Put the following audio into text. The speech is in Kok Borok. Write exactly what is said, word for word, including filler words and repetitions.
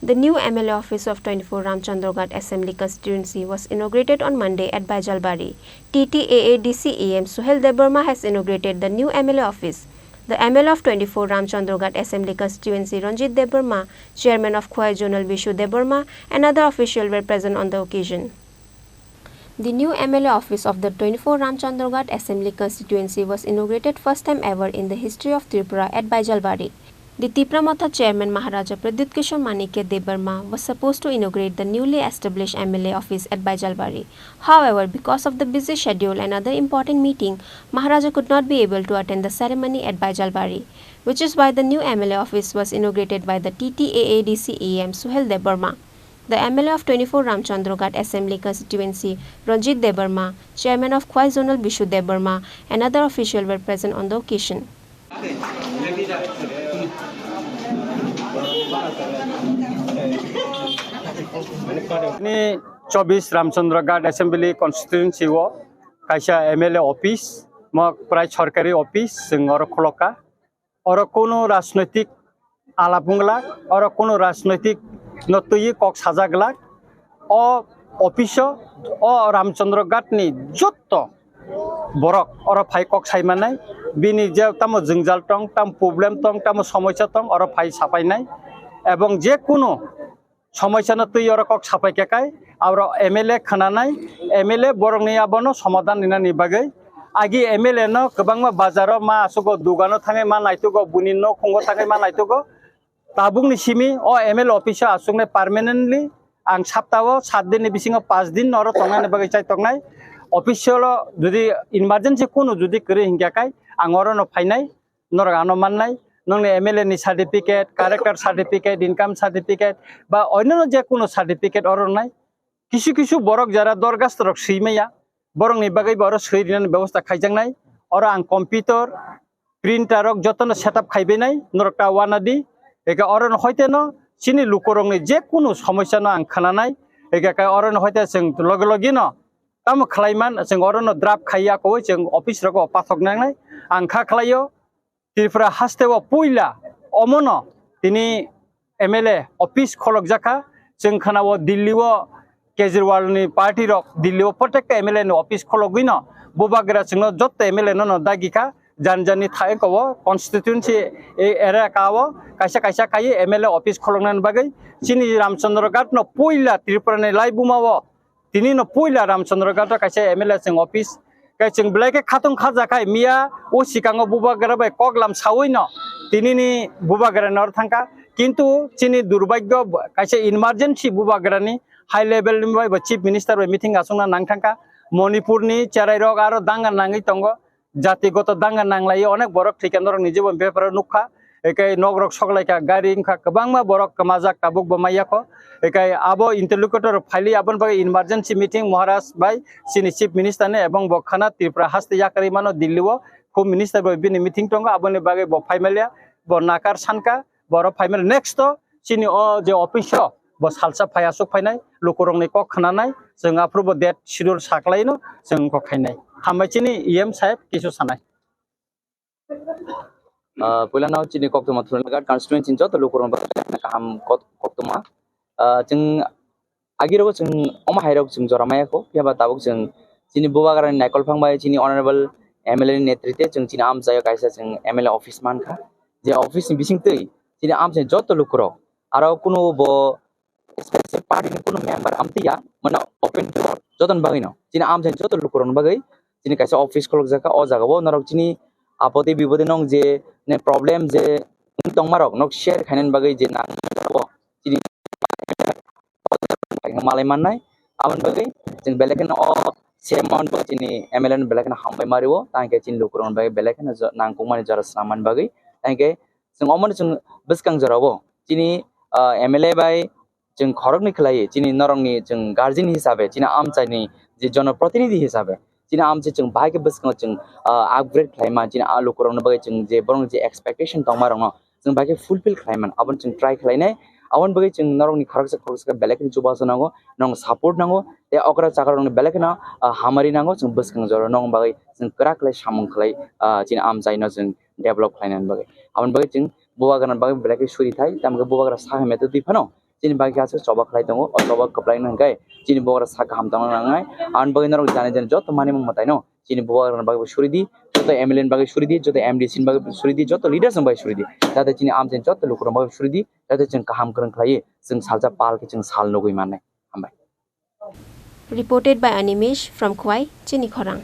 The new M L A office of twenty-four Ramchandraghat Assembly Constituency was inaugurated on Monday at Baijalbari. T T A A D C E M Suhel Debbarma has inaugurated the new M L A office. The M L A of twenty-four Ramchandraghat Assembly Constituency Ranjit Debbarma, chairman of Khowai Zonal Bishu Debbarma, and other officials were present on the occasion. The new M L A office of the twenty-four Ramchandraghat Assembly Constituency was inaugurated first time ever in the history of Tripura at Baijalbari. The Tipra Motha chairman Maharaja Pradyut Kishore Manikya Debbarma was supposed to inaugurate the newly established M L A office at Baijalbari. However, because of the busy schedule and other important meeting, Maharaja could not be able to attend the ceremony at Baijalbari, which is why the new M L A office was inaugurated by the T T A A D C E M Suhel Debbarma. The M L A of twenty-four Ramchandraghat Assembly Constituency, Ranjit Debbarma, Chairman of Khowai Zonal Bishu Debbarma, and other officials were present on the occasion. Ni chobbish Ramchandraghat Assembly Constituency o kaisa M L A office, mo prai sorkari office, chwng oro khulokha. Oro kunu rajnoitik alap wng glak, oro kunu rajnoitik no twiwi kok sajak glak. O office o, o Ramchandraghat ni jotto borok oro phai kok sai manai, bini je tamo jwngjal tong, tamo problem tong, tamo somosya tong, oro phai sapainai. Ebong je kunu somosya no twi oro kok sapai khe kai, aro M L A khwnanai, M L A borokni abono somadhan rinani bagwi. Agi M L A no kwbangma bazaro ma asugo, dugano thangwi ma naitugo, buni nokhungo thangwi ma naitugo. Tabukni simi o M L A office o aswknai permanently ang saptao sat din ni bisingo panch din oro tongnani bagwi chai tongnai. Office o jodi emergency kunu jodi kwrwi hinkhe kai ang oro no phainai. Norok ano mannai, nongni M L A ni certificate, character certificate, income certificate, ba onyono je kunu certificate oro rwnai. Kisu kisu borok jara dorgasto rok swi maya, borokni bagwi bo oro swi rinani bebosta khaijaknai. Oro ang computer, printer rok jotono setup khaibainai, norok ta wanadi. Eka oro no hoite no chini lukurokni je kunu somosya no ang khwnanai. Eka ka oro no hoite chwng loge loge no tamo khlaiman, chwng oro no draft khaiya koi chwng office rogo pathok nangnai. Ang kha khlaio, Tripura haste o puila omono tini M L A office kholokjakha. Chwng khwnao Delhi o Kejriwal ni party rok Delhi o protekta M L A ni office khologwi no bubagra chwngno jotto M L A no no dagi kha. Jan jan ni thai ko o constituency e area ka o kaisa kaisa khai M L A office kholoknani bagwi chini Ramchandra Ghat no puila Tripura ni laibuma o tini no puila Ramchandra Ghat o kaisa M L A chwng office, kai chwng belai khe khatung khaja khai miya o sikango bubagra bai kok lam sawi no tini ni bubagra nor thangkha. Kintu chini durbhagyo kaisa emergency bubagra ni high level ni bai bo chief minister bai meeting aswkna nang thangkha. Manipur ni cherai rok aro danga nangwi tongo, jatigoto danga nanglai onek borok thwikha norok ni jibon beparo nukha. Ekai nok rok soklaikha, gari wngkha, kwbangma borok kwmajak tabuk bo maya kho. Ekai abo interlocutor rok phaili aboni bagwi emergency meeting Maharaj bai chini chief minister ni ebong bo khana Tripura haste yakarwi mano Delhi o, home minister bai bini meeting tongo, aboni bagwi bo phaimalia, bo nakar sankha, borok phaimalia. Next o chini o je office o bo salsa phai aswk phainai, lukurokni kok khwnanai, chwng aphuru bo date schedule saklaino chwng kok khainai. Hambai chini E M saheb kisu sanai. Ah, puila no chini koktwma Thulani Ghat constituency ni joto lukurok no kaham kot-, koktwma. Ah, chwng agirok chwng omo hairok chwng jora maya kho, phiya ba tabuk chwng chini bubagra ni naikol phang bai chini honorable M L A ni netrite chwng chini amchaio kaisa chwng M L A office mankha. Je office ni bising twi chini amchai joto lukurok aro kunu bo specific party ni kunu member amtwi ya, mane open to all, joto ni bagwi no. Chini amchai joto lukurok ni bagwi chini kaisa office kholokjak kha, o jaga o norok chini apoti bipoti nong je ne problem je wng tongma rok nok share khainani bagwi je nang chini malai mannai. Aboni bagwi chwng belai kheno o same amount bo chini M L A no belai kheno hambai ma rio, tangkhe chini lukurok ni bagwi belai kheno jo-, nangkukmani jora swnam mani bagwi. Tangkhe chwng omono chwng bwskang jora o chini, ah, M L A bai chwng khoroknwi khlaiwi, chini norokni chwng guardian hisabe, chini amchaini je jonoprotinidhi hisabe, chini amchai chwng bahai khe bwskango chwng, ah, upgrade khlaima, chini a lukurokni bagwi chwng je borokni je expectation tongmarokno chwng bahai khe fulfill khlaiman, abono chwng try khlainai. Aboni bagwi chwng norokni khoroksa khoroksa khe belai kheno chubachu nango, norokno support nango, tei okra chakrokno belai kheno, ah, hamari nango, chwng bwskang jora nokni bagwi chwng kwrak khlai samung khlai, ah, chini amchaino chwng develop khlainani bagwi. Aboni bagwi chwng bubagrani bagwi belai khe suri thai, tamo khe bubagra sa hamya twi phano chini bagwi aswk choba khlai tongo, o choba kwplaino hwnkhe chini bubagra sak kaham tongna nangnai. Aboni bagwi norok jani jani joto manwi mung mwtaino chini bubagrani bagwi suri di, joto M L A ni bagwi suri di, joto M D C ni bagwi suri di, joto leaders ni bagwi suri di, jate chini amchaini joto lukurokni bagwi suri di, jate chwng kaham kwrwng khlaiwi chwng salsa pal khe chwng sal nugwi mannai. Hambai. Reported by Animesh from Khwai, Chini Khorang.